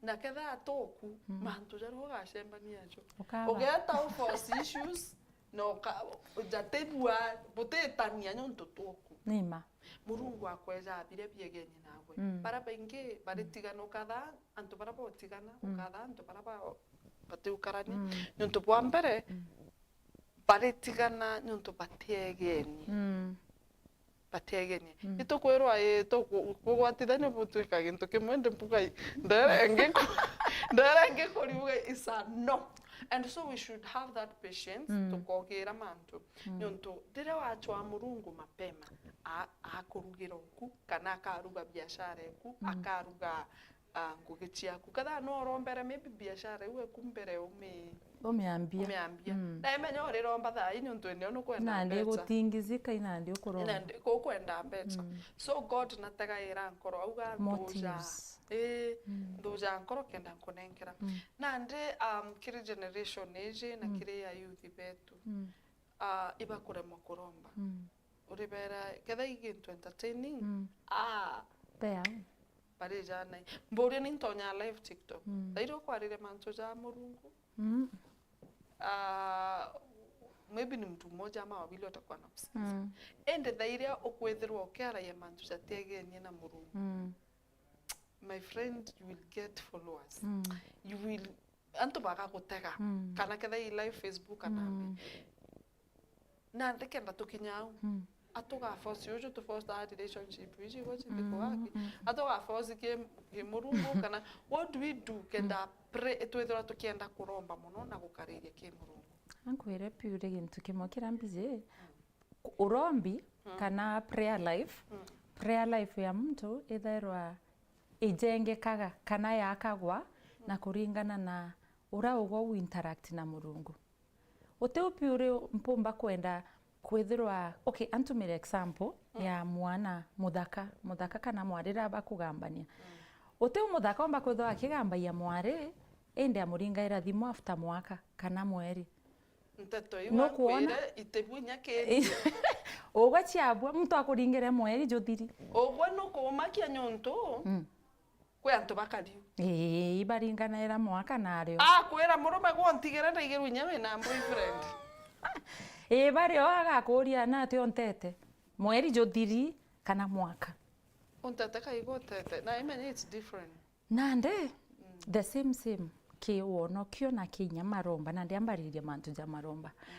Na ketha atoku, mm, mantu jaria ugacemania ajo. Ukaba. Ugeta u force issues, na uka-, jatibua, butitania niuntu twoku. Ni ma. Murungu akweja biria biegenie nawe. Mm. Bara baingi baritigana, ukatha antu bara botigana, mm, ukatha antu bara ba-, batiukarania. Mm. Niuntu bwa mbere, mm, baritigana niuntu batiegenie. Mm. Batiegenie. Mm. Itukwirwa, ii, tuku-, kugwatithania butwika gintu kimwe, ndi mbuga i-, ndere ngiku-, Ndara ingi kuriuga is a no. And so we should have that patience, mm, tukogira mantu. Mm. Niuntu riria wachwa Murungu mapema, a-, akurugira uku, kana akaruga biashara eku, mm, akaruga, ah, ngugi ciaku. Ketha no urombere maybe biashara iu eku mbere umi-, umiambia. Umiambia. Mm. Na imenya uriromba thaa ii niuntu eneo nukwenda mbeca. Nandi gutingizika, inandi ukuromba. Inandi ukwenda mbeca. Mm. So God nategaira nkoro, auga, motives. Ii, mm, nthuja nkoro kenda nkunenkera. Mm. Nandi, um, kiri generation iji na, mm, kiri a youth betu, mm, ah, ibakuremwa kuromba. Mm. Uribera, ketha i gintu entertaining, mm, ah, bea, barijanai. Mburia ni ntonya live TikTok. Mm. Thairi ukwarire mantu ja Murungu. Mm. Ah, maybe ni mtu mmoja ama wawili watakuwa wanakusikiza. Mm. Ende thairi ukwithirwa ukiaragia mantu jatiegenie na Murungu. Mm. My friend, you will get followers. Mm. You will, antu bagagutega. Mm. Kana ketha i live Facebook kana, mm, mbi. Nandi kenda tukinya au. Mm. Atuga force uju tu force that relationship iji gwa chinde, mm, kwaki. Mm. Atuga force ki, ki Murungu kana what do we do kenda, mm, pray, twithirwa tukienda kuromba muno na gukariria ki Murungu? Ankwire piure gintu kimwe kiria mbiji. Urombi, mm, kana prayer life, mm, prayer life ya muntu ithairwa ijengekaga kana yakagwa, mm, na kuringana na uria ugwa u interact na Murungu. Uti upi uri mpumba kwenda kwithirwa, okay, antumire example, mm, ya mwana muthaka, muthaka kana mwari riria bakugambania. Mm. Uti umuthaka omba kwithirwa akigambagia mwari, indi amuringaira thimu after mwaka kana mweri. Nteto iu nukwona? Akwire itibu inya kindi. Ugwe ciabua, muntu akuringire mweri juthiri. Ugwe nukumakia niuntu, mm, kwi antu bakariu. Ii, ibaringanaira mwaka nario. Akwira, "Murume gwe untigire, ndaigirwe inya wina boyfriend." Ii, bario agakuria, "Na ati ontete? Mweri juthiri kana mwaka?" Untete kaigwa utete. Na imenya it's different. Nandi, mm, the same same, ki wonokio na ki inya maromba, nandi ambariria mantu ja maromba. Mm.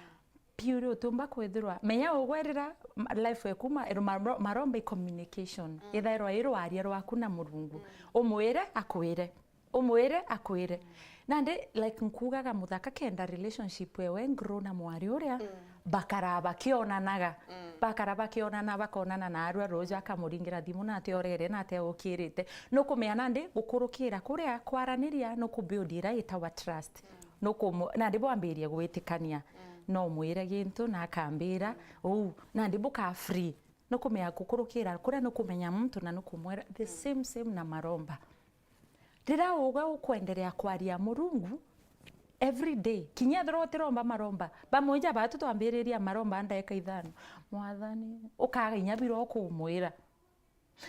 Piuri utiumba kwithirwa, menya ugwerira ma-, life eku ma-, ero maro-, maromba i communication. Mm. Ithairwa i rwaria rwaku na Murungu. Mm. Umwire akwire. Umwire akwire. Mm. Nandi, like, nkugaga muthaka kenda relationship ewe grow na mwari uria, mm, bakara bakionanaga. Mm. Bakara bakionana, bakonana na arua ruju akamuringira thimu na ati orere na ati ukirite. Nukumenya nandi gukurukira kuria kwaraniria nukubuild ira itawa trust. Mm. Nukumu-, nandi bwambirie gwitikania. Mm. No mwire gintu na akambira, mm, uu, nandi buka free. Nukumenya gukurukira kuria nukumenya muntu na nukumwira the, mm, same same na maromba. Riria ugwe ukwenderea kwaria Murungu every day, kinya ethirwa utiromba maromba, bamwe ja batu twambiriria maromba ndagika ithano, "Mwathani," ukaga inya bira ukumwira.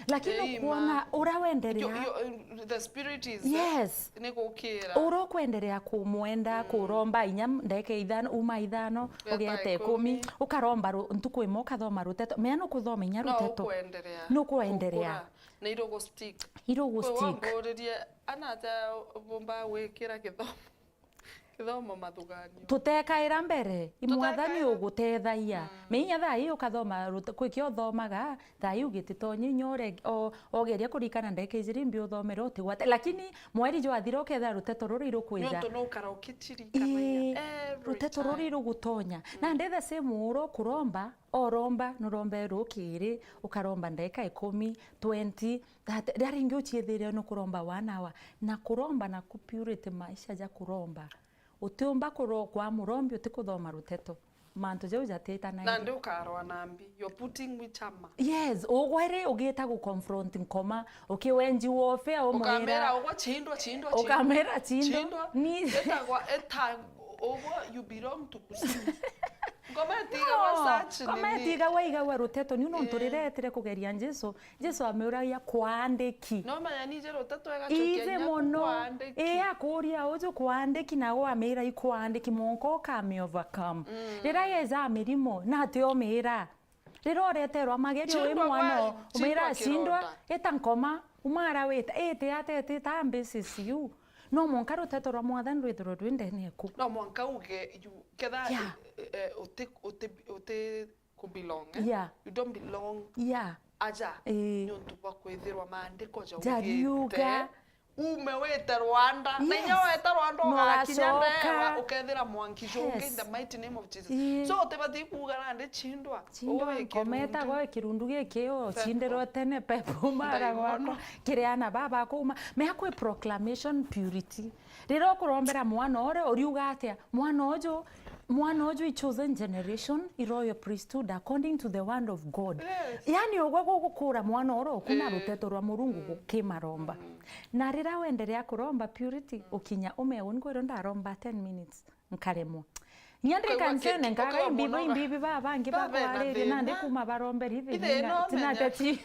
Lakini, ii, ukwona ma, uria wenderea, yo, yo, the spirit is, yes, ni gukira. Uria ukwenderea kumwenda, mm, kuromba inya ndagika ithano, uma ithano, ugeta ikumi, ikumi, ukaromba ru-, ntuku imwe ukathoma ruteto. Mea nukuthoma inya ruteto. No ukwenderea. Nukwenderea. Gukura. Na irugu stick. Irugu stick. Kwi wamburirie, ana atia bumba gwikira githomo, githomo mathuganio? Tutekaira mbere, i Mwathani, tutekaira, ugutethagia. Mm. Menya thaa ii ukathoma rute-, kwi kio uthomaga, thaa ii ugititonye inya ure-, o-, ogeria kurikana ndagika ijiri mbi uthomere utigwate. Lakini mweri jwathira ukethira ruteto ruri irukwija. Niuntu nukara ukitirikanagia. Ii, every ruteto ruri time. Rugutonya. Mm. Na ndi the same uro kuromba, oromba, nurombe rukiri, ukaromba ndagika ikumi, twenty, thirty, riria ringi uciithire nukuromba one hour. Na kuromba naku purity maisha ja kuromba. Utiumba kuro-, kwa murombi utikuthoma ruteto. Mantu jau jatitanagia. Nandi ukarwa na mbi. You're putting me chama. Yes, ugwere ugita gu confront Nkoma, ukiwenji warfare umwira. Ukamera ugwa chindwa, chindwa, chindwa. Ukamera chindwa. Chindwa. Ni- Etagwa, eta-, ugwa you belong to Kusini. Ngoma itiga wa search nini? Ngoma itiga wa igagwa ruteto, niu nontu, eh, riria etire kugeria Jesu, Jesu ameuragia, "Kwaandiki?" No manya nije ruteto egacokia inya mono. Kwaandiki? Ii, akuria uju, "Kwaandiki?" Nawe ameira, "I kwaandiki, mwanka ukame overcome." Mm. Riria yeja mirimo, nati omira? Riria ureterwa magerio wi mwana, umira, "Chindwa, chindwa, chindwa kironda." Ita Nkoma, umara wita, iti ata, iti ta mbicis yu. No mwanka ruteto rwa Mwathani rwithirwe rwi ndene eku. No mwanka uge, yu, ketha, yeah, eh, eh, uti, uti, uti kubelong, eh? Yeah. You don't belong. Yeah. Aja, eh, niuntu bwa kwithirwa maandiko jaugite, jariuga, Ume wite Rwanda. Na inya wete Rwanda, ugakinya ndewa, ukethira mwanki jungi in the mighty name of Jesus. Ii. So, utibati kuuga nandi chindwa. Chindwa, ngometaga kirundu giki, ucindirwe tene, pepo mara gwakwa. Kiri ana baba kuma. Mea kwi proclamation purity. Riria ukurombera mwana uria, uriuga atia? Mwana uju, mwana uju i chosen generation, i royal priesthood according to the word of God. Yes. Yani, ugwe gugukura mwana uria uku na ruteto rwa Murungu gukimaromba. Na riria wenderea kuromba purity, ukinya ume, uni kwirwo ndaromba ten minutes, nkaremwa. Nya ndi kanisene, nkaga imbibi, imbibi baba bangi bakwaririe, nandi kuma baromberi thina, tinateti.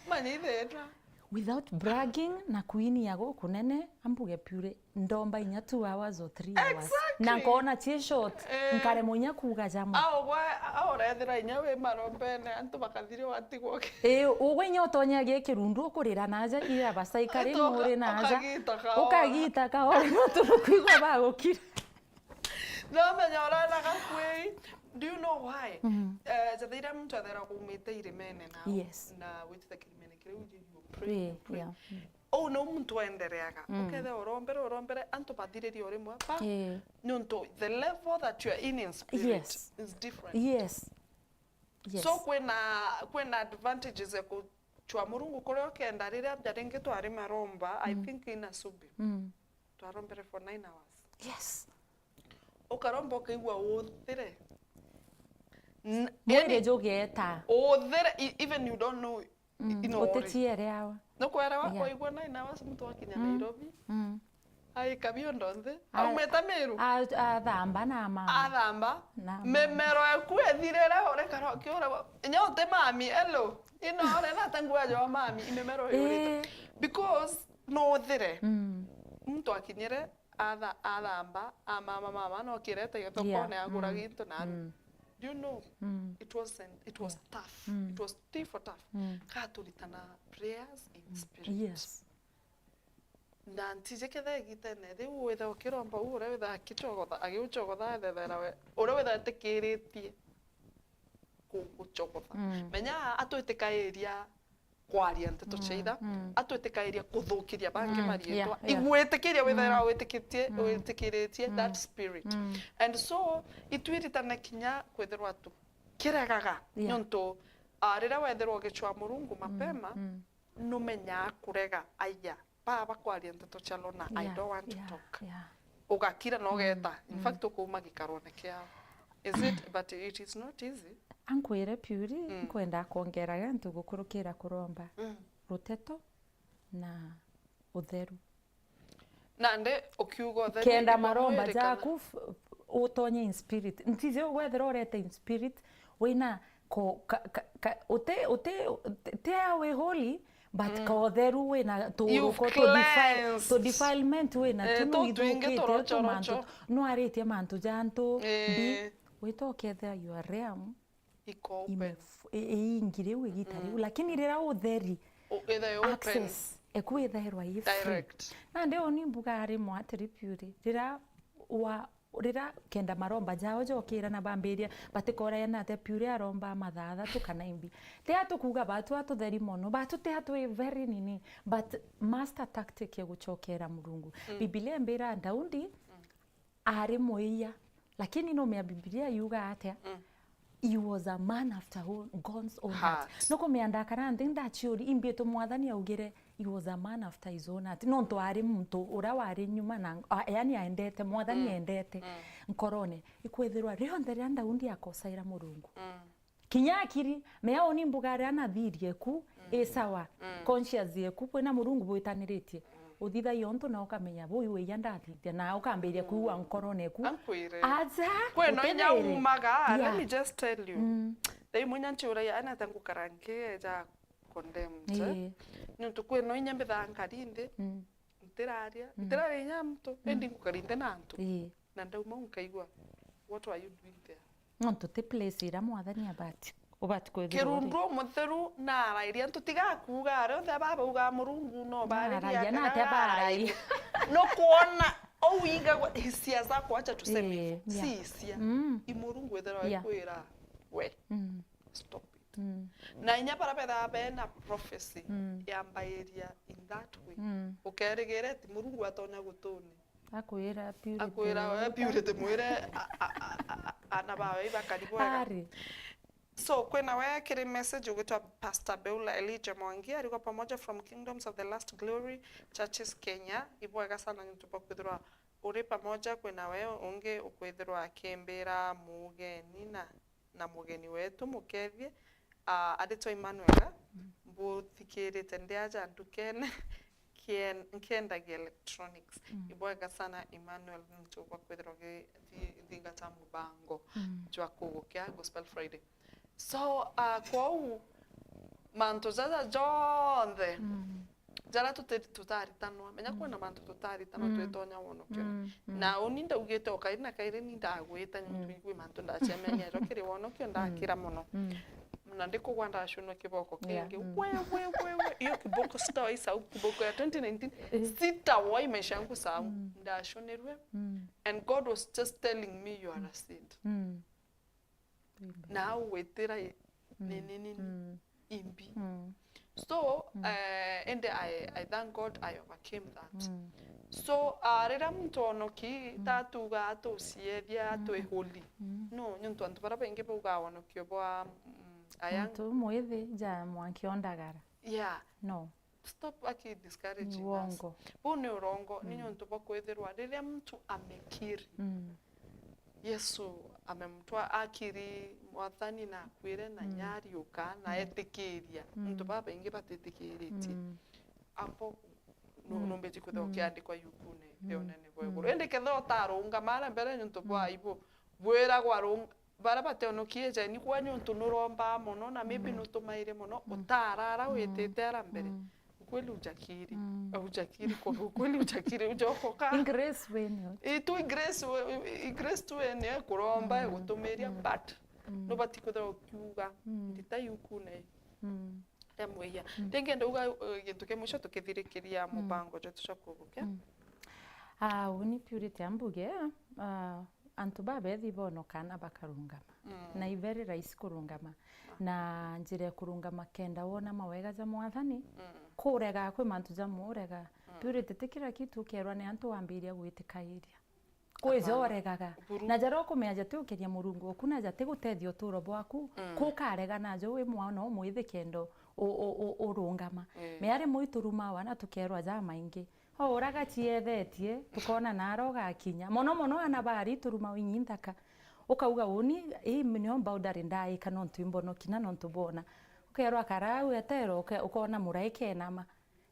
Manya itheta. Without bragging na kuinia gukunene, ambuge purely, ndomba inya two hours or three hours. Exactly. Na nkona ci short, nkaremwa inya kuuga jamwe. Au gwe, au urethira inya wi marombene, antu bakathiria watigwo ki? Ii, ugwe inya utonyagia kirundu ukurira naja, ira basaikari nuri naja. Ukagita kaora. Ukagita kaora, no turukwigwa bagukira. No menya uraraga kwi. Do you know why? Eh, jathaira muntu athera kumite irimene na, na witite kirimene kiriu, you pray, you pray. Uu no muntu wendereaga. Ukethira urombere, urombere, antu bathiririe urimwe, pa, niuntu the level that you are in in spirit is different. Yes. So, kwina, kwina advantages ya kuchwa Murungu kuria ukenda. Riria ja ringi twari maromba, I think in Asubi. Twarombere for nine hours. Yes. Ukaromba ukaigua uthire. Mwiri jugeeta. Uthire, e-, even you don't know. Uticiere awa. Nukwera wakoigua nine hours muntu akinya Nairobi. Aika biondo nthi. Aumeta Meru. Athamba na mama. Athamba. Mimero eku ethirire, urekara ukiura. Inya uti mami, hello. Ino ore nata ngua jo mami, imimero yurite. Because no uthire. Muntu akinyire, atha-, athamba, amama mama, no kireta igatokone, agura gintu na. Do you know? It wasn't, it was tough. It was tea for tough. Katuritana prayers in spirit. Yes. Na ntiji ketha igitene riu witha ukiromba u uria witha akichogotha, agiuchogotha ethethera we, uria witha etikiritie kuguchogotha. Menya atwitikairia kwaria nteto cia itha, atwitikairia kuthukiria bangi mariitwa. Igwitikiria withaira witikitie, witikiritie that spirit. And so, itwiritane kinya kwithirwa tukiregaga, niuntu, ah, riria wethirwa ugichwa Murungu mapema, numenyaa kurega, aya, baba kwaria nteto cia Lona, I don't want to talk. Ugakira na ugeta. In fact, ukuuma gikarone kiao. Is it? But it is not easy. Ankwire Purity, nkwenda kwongera gantu gukurukira kuromba. Ruteto na utheru. Nandi ukiuga utheru, kenda maromba jaku f-, utonye in spirit. Ntiji ugwethira urete in spirit, wina ko-, ka-, ka-, ka-, uti, uti, ti awe holy, but ka utheru wina tuuruko, to defile-, to defilement wina tu, no ithukiite tumantu, no aritie mantu ja antu mbi, wita ukethira you are realm. Iko open. Ime-, i-, iingi riu igita riu, lakini riria utheri, access eku ithairwa i free. Direct. Nandi uni mbuga ari mwatiri Purity, riria wa, riria kenda maromba jao jokira na bambiria, batikoragia na atia Purity aromba mathaa athatu kana imbi. Tia tukuga batu atutheri mono, batu tia twi very nini, but master tactic ya guchokera Murungu. Bibilia imbira Daudi, ari muiya. Lakini numea Bibilia yuga atia? He was a man after God's own heart. Nukumea ndakara nthi ndachiuri, imbitwe Mwathani augire, he was a man after his own heart. Nontu ari muntu uria wari nyuma na, a, yani aendete, Mwathani aendete nkorone. Ikwithirwa rionthe riria Daudi akosaira Murungu. Kinya akiri, mea uni mbuga aria anathirie ku, i sawa. Conscious yeku, kwina Murungu bwitaniritie. Uthithagia untu na ukamenya, buu iwe iya ndathithia, na ukambiria kuigua nkorone ku. Aja, kwina inya umaga, let me just tell you. Thaa imwe inya nchiuragia, ana ta ngukara nki eja condemned, eh? Niuntu kwina inya mbithaa nkari nthi, ntiraria, ntiraria inya muntu, indi ngukari nthi na antu. Na ndauma u nkaigua, what are you doing there? Nontu ti place iria Mwathani abati, ubati kwithirwa uri. Kirundu umutheru na arairia, antu tiga kuuga aria onthe ababauga Murungu no bariria, na atia barairia. No kuona, au igagwa hisia zako, acha tuseme hivyo. Si hisia. I Murungu withirwa akwira, we, stop it. Mm. Na inya baria bethaga bena prophecy Mm. yambairia in that way. Mm. Ukerigire ati Murungu atonya gutuni. Akwira purity. Akwira we purity mwire a-, a-, a-, a-, ana bawe ibakari bwega. Ari. So, kwina we kiri message ugitwa Pastor Beula Elijah Mwangi, arigwa pamoja from Kingdoms of the Last Glory Churches Kenya. Ibwega sana niuntu bwa kwithirwa uri pamoja kwina we ungi ukwithirwa akimbira mugeni na, na mugeni wetu mukethie, ah, aritwa Emmanuel, mbuthikirite ndi aja ndukene, kien-, nkiendagia electronics. Mm. Ibwega sana Emmanuel niuntu bwa kwithirwa ugi-, thi-, thingata mubango Mm. jwa kugukia Gospel Friday. So, ah, kwou, mantu jaja jonthe, Mm. jaria tuti-, tutaritanwa, menya Mm. kwina mantu tutaritanwa Mm. twitonya wonokione. Mm, mm. Na uni ndaugite o kairi na kairi ni ndagwita, Mm. nigwi mantu ndacemania najo kiri wonokio ndakira Mm. mono. Mm. Na ndikugwa ndacunwa kiboko Yeah, kingi. mm. We, we, we, we. Iyo kiboko sitawai sau, kiboko ya twenty nineteen, Eh. sitawai maisha yangu sau. Mm. Ndacunirwe. Mm. And God was just telling me, "You are a saint." Mm. Amen. Na au gwitira i-, Mm. ni, ni, ni, ni Mm. imbi. Mm. So, Mm. eh, indi I, I thank God I overcame that. Mm. So, ah, riria muntu onoki, Mm. tatuga atuciethia, Mm. atwihuli. Mm. No, niuntu antu baria baingi baugaa wonokio bwa, mm, aya. Muntu mwithi ja mwanki ondagara. Yeah. No. Stop aki discouraging Ni us. Uongo. Buu ni urongo, ni Mm. niuntu bwa kwithirwa riria muntu amekiri, Mm. Yesu amemtwa akiri Mwathani na akwire na Mm. nyariuka na Mm. etikiria. Mm. Antu babaingi batitikiritie. Mm. Apo nu-, Mm. numbitie kwithirwa Mm. ukiandikwa yukune Mm. ya unene bwa Mm. iguru. Indi kethira utarungama aria mbere niuntu bwa Mm. aibu, bwiragwa rung-, baria bateonokie jeni kwa niuntu nurombaa mono na maybe Mm. nutumaire mono, Mm. utarara Mm. witite ara mbere. Mm. Ukweli ujakiri. Mm. Ujakiri kwa ukweli ujakiri ujokoka. In grace we ni. Itu i grace we, i grace tu we ni kuromba Mm. gutumiria Mm. but Mm. nubati kwithirwa ukiuga Mm. ndita yukune Mm. ya mwiya. Mm. Ringi ndauga, uh, gintu kia mwisho tukithirikiria Mm. mubango jwetu jwa kugukia. Mm. Ah, uni Purity ambuge, ah, antu babethi bonoka na bakarungama. Mm. Na i very rahisi kurungama. Na njira ya kurungama kenda wona mawega ja Mwathani, Mm. kurega kwi mantu jamwe urega. Mm. Purity ti kira kitu ukerwa ni antu wambiria gwitikairia. Kwija Hapana. Uregaga. Buru. Na jaria ukumenya jati ukiria Murungu oku na jati gutethia uturo bwaku, Mm. kukarega najo wi mwana umwithi kenda u-, u-, u-, urungama. Eh. Mea rimwe iturumawa na tukerwa jamaingi. O uraga ciethetie, tukona nara ugakinya. Mono mono ana bari turuma winyi nthaka. Ukauga uni, ii nio boundary ndaika nontu imbonoki na nontu bona. Ukerwa kara au etero, uke-, ukona muraika enama.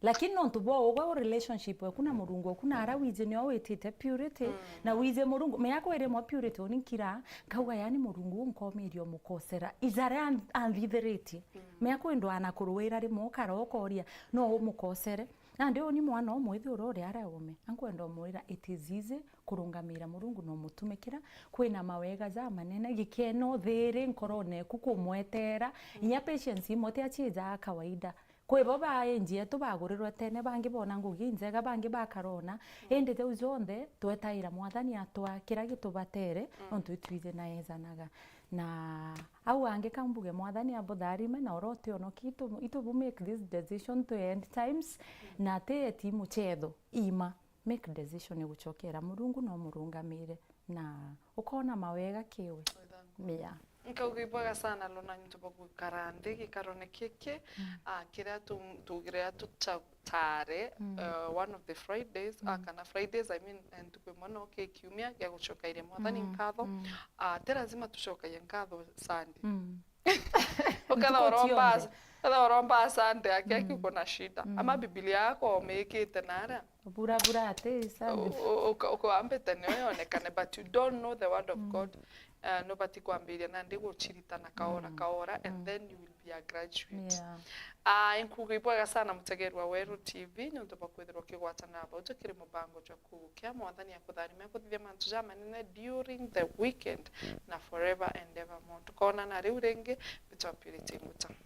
Lakini nontu bwa ugwe u relationship eku na Murungu oku na ara wiji nio witite purity, Mm. na wiji Murungu, mea kwi rimwe purity uni nkira, nkauga yani Murungu unkomiria umukosera. Ijare an-, anthithiritie. Mm. Mea kwi ndwana kuruira rimwe ukara ukoria, no umukosere. Nandi uni mwana umwithi ura uri ara ume, ankwenda umwira it is easy kurungamira Murungu na umutumikira. Kwina mawega jamanene, gikena uthiri nkorone eku kumwetera. Inya patience imwe ti aciijaa kawaida. Kwi bo ba age yetu bagurirwe tene, bangi bona ngugi injega, bangi bakarona. Indi jau jonthe twetaira Mwathani atwa kira gitubatere, nontu itwiji na ejanaga. Na au angi ka mbuge Mwathani abutharime, na uria utionoki itu, itu bu make this decision to end times, na ti eti muchetho, ima, make decision ya gucokera Murungu na umurungamire, na ukona mawega kiwe. Mia. Nkauga ibwega sana Lona niuntu bwa gwikara nthi gikarone kiki, ah, kiria tu-, tugire tucha-, tare, uh, one of the Fridays, ah, kana Fridays, I mean, eh, ntuku imwe no ki kiumia gia gucokairia Mwathani nkatho. Ah, ti lazima tucokaie nkatho Sunday. Uketha uromba, uketha uromba Sunday aki aki uko na shida. Ama Biblia yako umikite naria. Bura bura ati Sunday. U-, u-, uka-, uka wambite nio yonekane, but you don't know the word of God. Uh, nubati kwambiria nandi guchiritana kaora kaora, and then you will be a graduate. Yeah. Ah, inkuga ibwega sana mutegerwa Weru T V, niuntu bwa kwithirwa ukigwatana na bautu kiri mubango jwa kugukia. Mwathani akutharime, akuthithia mantu jamanene during the weekend na forever and evermore. Tukonana riu ringi, bitwa Purity Nguta.